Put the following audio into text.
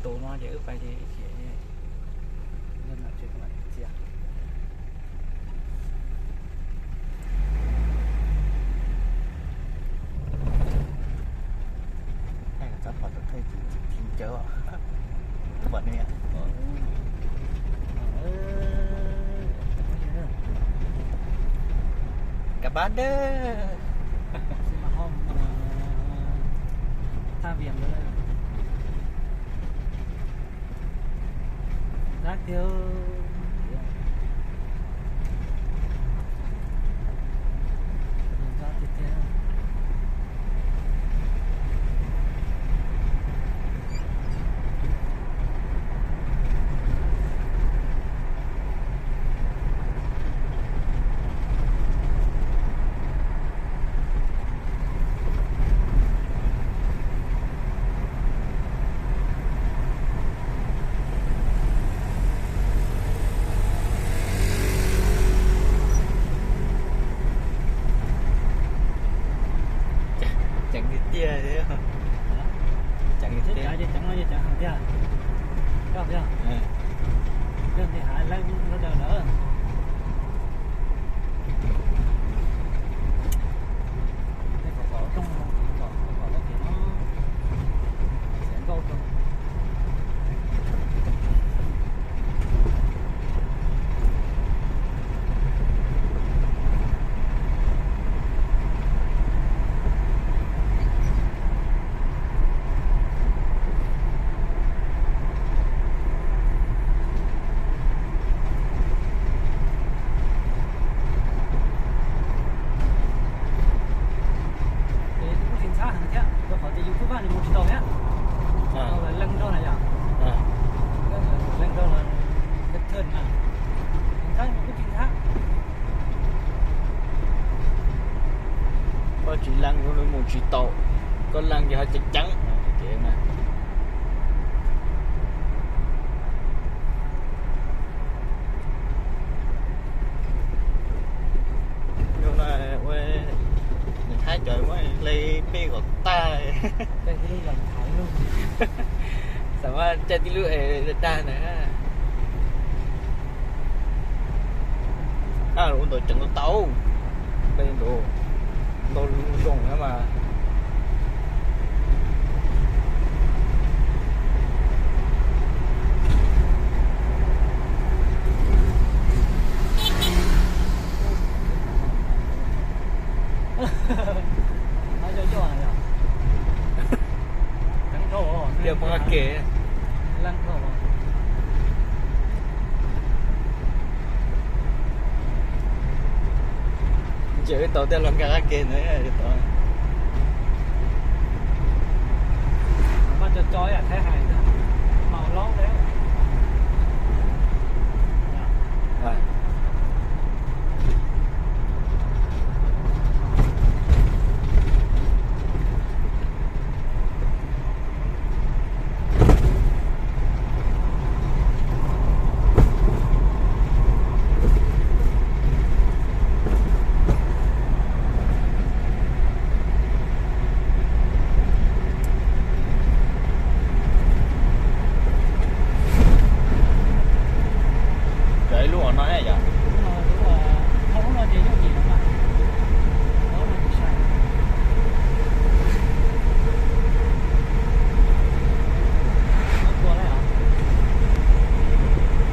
tus no ces wb pais ces ib chim nyob nram tsev kuv mam txiav. Txav phom tau thawj tsis thim cawv os. Pom ne. Kab pab dawb. Thaj Vias ntawd. Nrab tiag. Nrab tiag tiag. Ceev tiag tiag. Ceev tiag. Ceev no ces ceev heev tiag. Koj tiag. Leej ntawd hav leej lub daws lawm. Tej kom kom rooj, kom kom lub kev no, xiav nkauj rau. Ces kuj tsis ntxhab heev thiab, rau qhov tias yus tuaj vaj nws mus tsis tau thiab. Leej nrog na yom. Leej nrog na, thawj na, ntxhab kuj tsis ntxhab. Koj tsis leej nws mus tsis tau, koj leej ces ho ceev ceev. Yog no ua nws hab cov muab hle peb kom tag. Xam mas caij tib lub es dag ntawd. Ua ntawd ceev tau tau, ntau zoo na mas. Tias poob qab ke. Ntsia wb tau tej los nkag qab ke ntawd tau.